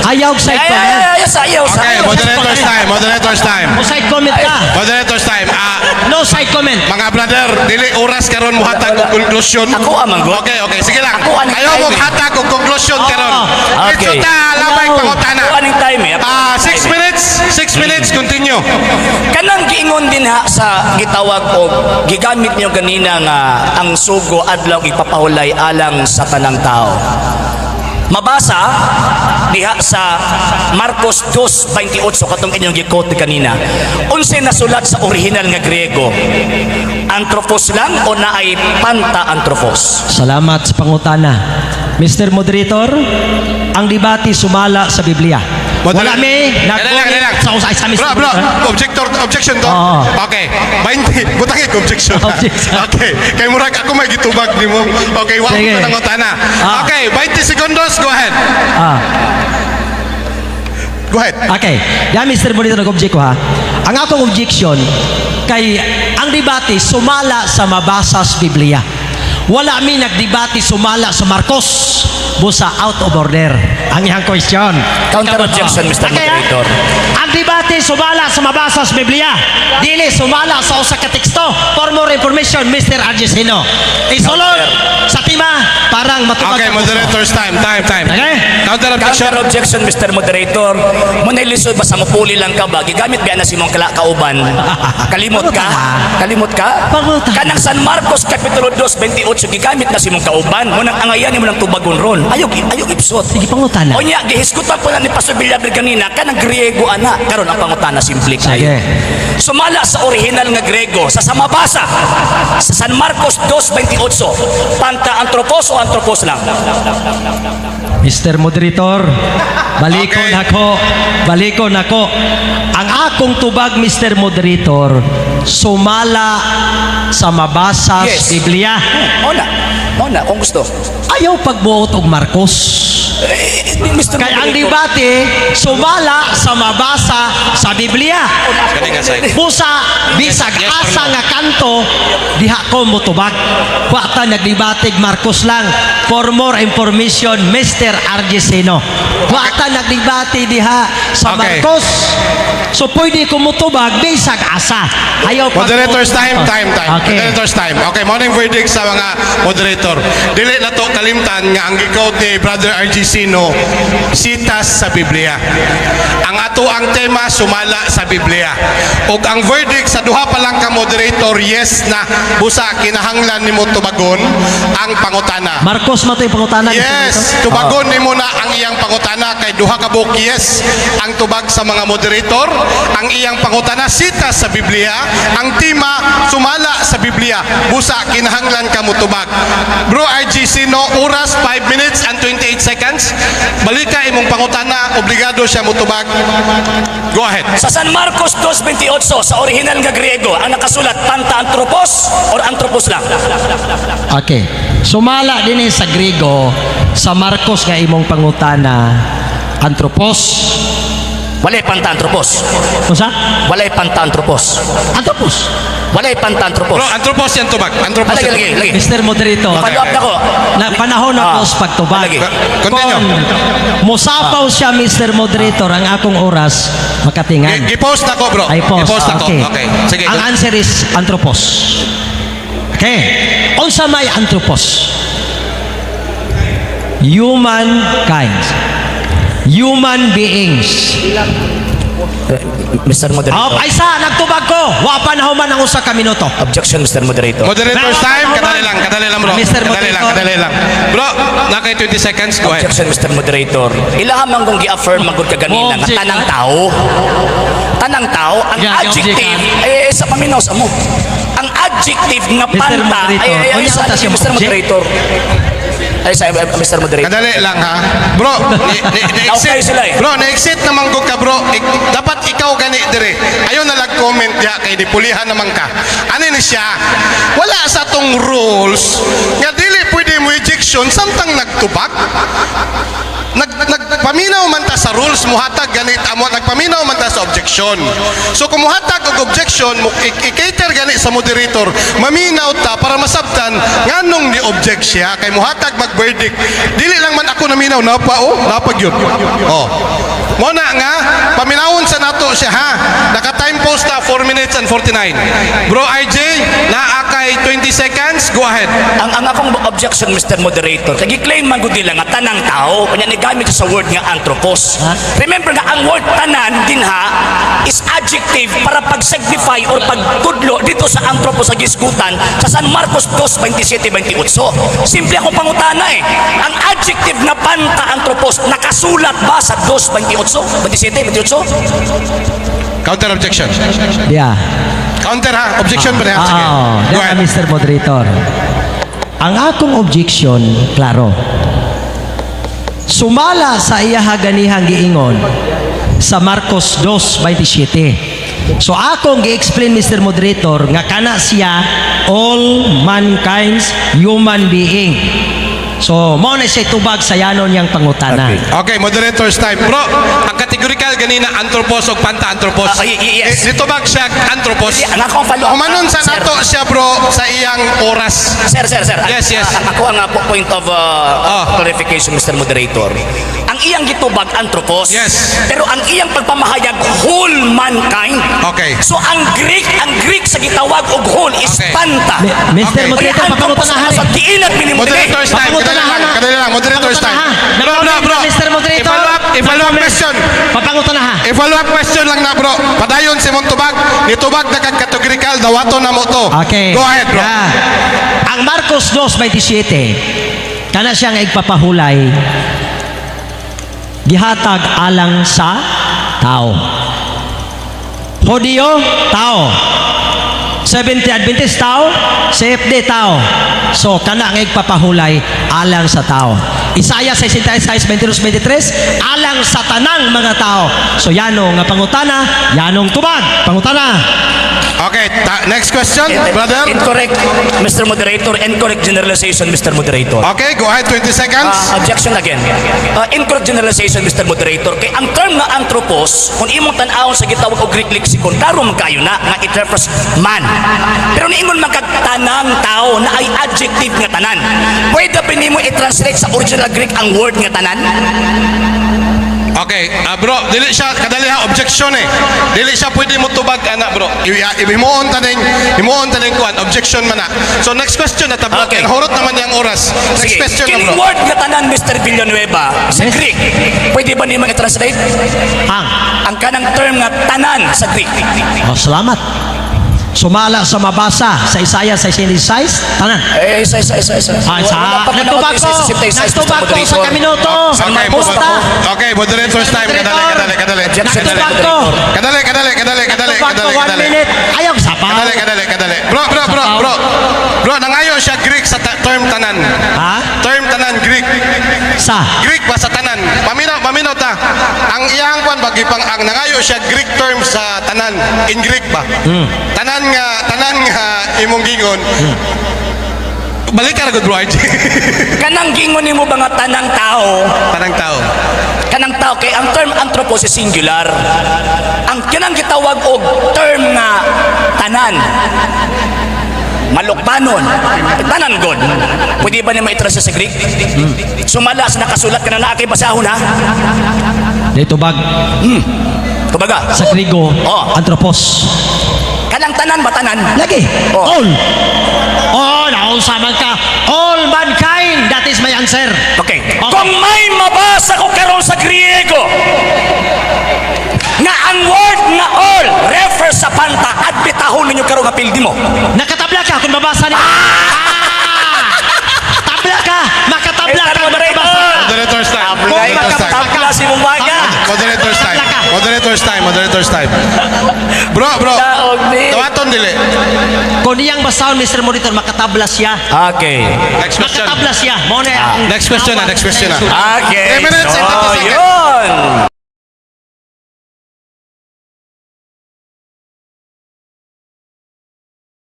Ayaw side Ay, ay, comment. ay, ay, ayaw, Okay, ayaw. moderator's time, moderator's time. O side comment ka. Moderator's time. Ah, No side comment. mga brother, dili oras karon muhatag og conclusion. Ako amang god. Okay, sige lang. Ako aning Ayaw mo time eh. hatag og conclusion karon. Okay. Diretso ta labay Ayaw. Pangutana. Ako aning time eh. Ako Ah, aning 6 time eh. minutes, 6 minutes, continue. Kanang giingon din ha sa gitawag og gigamit niyo ganina nga ang sugo adlaw ipapahulay alang sa tanang tao. Mabasa diha sa Marcos 2:28 katong inyong gi-quote kanina. Unsay nasulat sa original nga Griego? Anthropos lang o naay panta anthropos? Salamat sa pangutana. Mr. Moderator, ang debate sumala sa Biblia. Wala mi Dali lang, dali lang. sa usay sa Mr. Bro, bro, Moderator. objector, objection to? Oo. Okay. 20, butangin ko objection. Objection. Okay. Kay murag ako may gitubag nimo. Okay, wa Sige. ko nangutana. Ah. Okay, 20 segundos, go ahead. Ah. Go ahead. Okay. Ya, Mr. Moderator, nag-object ko ha. Ang akong objection kay ang debate sumala sa mabasa sa Biblia. Wala mi nagdebate sumala sa Marcos. Busa out of order ang iyang question. Counter objection, Mr. Okay, ha? Moderator. Ang debate sumala sa mabasa sa Biblia. Dili sumala sa usa ka teksto. For more information, Mr. Argesino. Isulod sa tema parang matubag Okay, ang gusto. moderator's time, time, time. Okay. Counter objection. Counter objection, Mr. Moderator. Muna lisod basta mupuli lang ka ba? Gigamit ba na si mong kauban? Kalimot ka? Kalimot ka? Pangutana. Kanang San Marcos Kapitulo 2, 28, gigamit na si mong kauban. Munang angayan nimo ng tubagon ron. Ayaw, ayaw ipsot. Sige, pangutana. Onya, gihisgutan po na ni Pastor Villaver kanina, kanang Griego ana. Karon ang pangutana simple kayo. Sige. Sumala sa original nga Grego, sa samabasa, sa San Marcos 2.28, panta anthropos o anthropos lang? Mr. Moderator, balikon ako, balikon ako. Ang akong tubag, Mr. Moderator, sumala sa mabasa sa Biblia. Mao na. Mao na, kung gusto. Ayaw pagbuot og Marcos. Eh, Mr. Kay ang Moderator. debate, sumala sa mabasa sa Biblia. Kani nga side. Busa, bisag Yes or asa no? nga kanto, diha ko motubag. Wa ta nagdebate Marcos lang. For more information, Mr. Argesino. Wa ta nagdebate diha sa Marcos. So pwede ko motubag bisag asa. Ayaw pag- Moderator's time, time, time. Okay. Moderator's time. Okay, morning verdict sa mga moderator. Dili na to kalimtan nga ang gi-quote ni Brother RG Sino, sitas sa Biblia. Ang ato ang tema sumala sa Biblia. Ug ang verdict sa duha pa lang ka moderator, yes na, busa kinahanglan nimo tubagon ang pangutana. Marcos man to yung pangutana, Mr. Yes, Moderator? tubagon nimo na ang iyang pangutana kay duha ka buok yes ang tubag sa mga moderator. Ang iyang pangutana sita sa Biblia, ang tema sumala sa Biblia. Busa kinahanglan ka motubag. Bro RG Sino, oras 5 minutes and 28 seconds. Balika imong pangutana, obligado siya motubag. Go ahead. Sa San Marcos 2.28, sa original nga Griego, ang nakasulat, panta anthropos or anthropos lang? Okay. Sumala din eh sa Griego sa Marcos nga imong pangutana, anthropos. Walay panta anthropos. Unsa? Walay panta anthropos. Anthropos. Walay panta anthropos. Bro, anthropos yan tubag. Anthropos Lagi, yan. lagi, lagi. Mr. Moderator. Follow up na ko. Na panahon na Ah. ko sa pagtubag. Lagi. Continue. Kung musapaw siya, Mr. Moderator, ang akong oras makatingan. Gi-post na ko, bro. Ay, post. Gi-post na ko. Okay. Okay. Sige. Ang answer is anthropos. Okay. Unsa may anthropos? Human kind. Human beings. Mr. Moderator. Oh, ay sa nagtubag ko. Wa pa nahuman ang usa ka minuto. Objection, Mr. Moderator. Moderator's time, kadali lang, kadali lang, bro. Mr. Kadali lang, Moderator. kadali lang. Bro, naka 20 seconds, go ahead. Objection, Mr. Moderator. Ilaha man kong gi-affirm man gud kaganina nga Object, tanang ah. tao. Tanang tao, ang Yeah, adjective object, eh sa paminaw sa mo. Ang adjective nga Mr. panta Moderator, ay ay, ay unya sa unta siya Mr. mo-object? Moderator. Ay sa Mr. Moderator. Kadali lang ha. Bro, ni-exit. Okay sila eh. Bro, ni-exit naman ko ka, bro. Dapat ikaw gani dire. Ayaw na lang comment diha kay dipulihan naman ka. Ano ni siya? Wala sa tong rules nga dili pwede mo ejection samtang nagtubag. Nagpaminaw man ta sa rules, muhatag ganit amo nagpaminaw man ta sa objection. So kung muhatag og objection mo i-cater gani sa moderator, maminaw ta para masabtan nganong ni object siya kay muhatag mag verdict. Dili lang man ako naminaw, napa oh, napa gyud. Oh. Mao na nga paminawon sa nato siya, ha. Naka time post na 4 minutes and 49. Bro RJ, naa kay 20 seconds. Go ahead. Ang akong objection, Mr. Moderator, kay gi-claim man gud nila nga tanang tao, kanya nigamit siya sa word nga anthropos. Remember nga ang word tanan dinha is adjective para pag-signify or pagtudlo dito sa anthropos sa gisgutan sa San Marcos 2:27-28. Simple akong pangutana eh. Ang adjective na panta anthropos nakasulat ba sa 2:28? 27, 28? Counter objection. Yeah. Counter ha. Objection pa na. Sige. Ah, Go oh, ahead. Mr. Moderator. Ang akong objection, klaro. Sumala sa iyaha ganihang giingon sa Marcos 2:27. So akong gi-explain, Mr. Moderator, nga kana siya all mankind's human being. So mao na siya tubag sa yanon niyang pangutana. Okay. Okay, moderator's time. Bro, ang categorical ganina anthropos o panta anthropos. Ah, yes. Eh, nitubag siya anthropos. Hindi, ang akong follow up, Humanon sa sir. Nato siya, bro, sa iyang oras. Sir, sir, sir. Yes. Ang ako ang point of clarification, Mr. Moderator. Ang iyang gitubag anthropos. Yes. Pero ang iyang pagpamahayag whole mankind. Okay. So ang Greek sa gitawag og whole is panta. Mr. Okay. Moderator, Kaya anthropos pangutanahan. sa diinat minimum. Moderator's time. Kadali lang, kadali lang. Moderator's time. Bro, bro, bro. Mr. Moderator. I-follow up question. Papangutanaha. I-follow up question lang na, bro. Padayon si Montubag. Nitubag na kag categorical. Dawato na mo to. Okay. Go ahead, bro. Yeah. Ang Marcos 2:27, kana siyang igpapahulay, gihatag alang sa tao. Hudiyo, tao. Seventh Adventist, tao. CFD, tao. So, kana ang igpapahulay alang sa tao. Isaiah 66, 22, 23, alang sa tanang mga tao. So, yano nga pangutana, yanong tubag. Pangutana. Okay, next question, brother. Incorrect, Mr. Moderator. Incorrect generalization, Mr. Moderator. Okay, go ahead, 20 seconds. Objection again. Incorrect generalization, Mr. Moderator. Kay ang term nga anthropos, kung imong tan-awon sa gitawag og Greek lexicon, klaro man kayo na nga it refers man. Pero niingon man kag tanang tao na ay adjective nga tanan. Pwede ba nimo i-translate sa original Greek ang word nga tanan? Okay, bro, dili siya kadali ha, objection eh. Dili siya pwede mo tubag ana, bro. Himuon taning kuan, objection man na. So next question na ta, bro. Okay. Okay. Horot naman yang oras. Next Sige. question na, Kining bro. word nga tanan, Mr. Villanueva, sa Yes. Greek, pwede ba nimo i-translate? Ang Ang kanang term nga tanan sa Greek. Oh, salamat. Sumala sa mabasa sa Isaiah 66, tanan. Eh, isa, isa, isa, isa. Ah, isa. Wala pa Nagtubag ko. Nagtubag ko sa kaminoto. Okay, Basta. okay, moderator's time. Kadali, kadali, kadali. Objection. Nagtubag ko. Kadali, kadali, kadali, kadali, Nagtubag ko kadali, one kadali. minute. Ayaw, sapaw. Kadali, kadali, kadali. Bro, bro, bro, bro. Bro, nangayo siya Greek sa term tanan. Ha? Term tanan Greek. Sa. Greek ba sa tanan? Paminaw, paminaw ta. Ang iyang kwan ba gipang ang nangayo siya Greek term sa tanan in Greek ba? Tanan nga imong gingon. Balik ka ra gud, bro RJ. Kanang gingon nimo ba nga tanang tao, Tanang tao. Kanang tao kay ang term anthropos is singular. Ang kanang gitawag og term nga tanan, malukbanon, tanan god. Pwede ba nimo i-translate sa Greek? Sumala sa nakasulat ka na naa kay basahon ha. Ditubag Tubaga. Sa Grigo, Oh. anthropos. Kanang tanan ba tanan? Lagi. Oh. All. Oh, naunsa man ka. All mankind. That is my answer. Okay. Okay. Kung may mabasa ko karon sa Griego nga ang word nga all refers sa panta, adbitahon ninyo karon nga pildi mo. Nakatabla ka kung mabasa ni. Ah! Tabla ka! Makatabla ka! Moderator. Makabasa ka! Moderator's time. Tabla, Moderator's time. tabla si Mumaga. Moderator's time. Tabla ka. Moderator's time. Moderator's time. Bro, bro. Daog ni. Tawaton dili. Kung iyang basahon, Mr. Monitor, makatabla siya. Okay. Next question. Makatabla siya. Mo na Next question na, next question na. Okay. 3 minutes and 30 So, seconds. yun.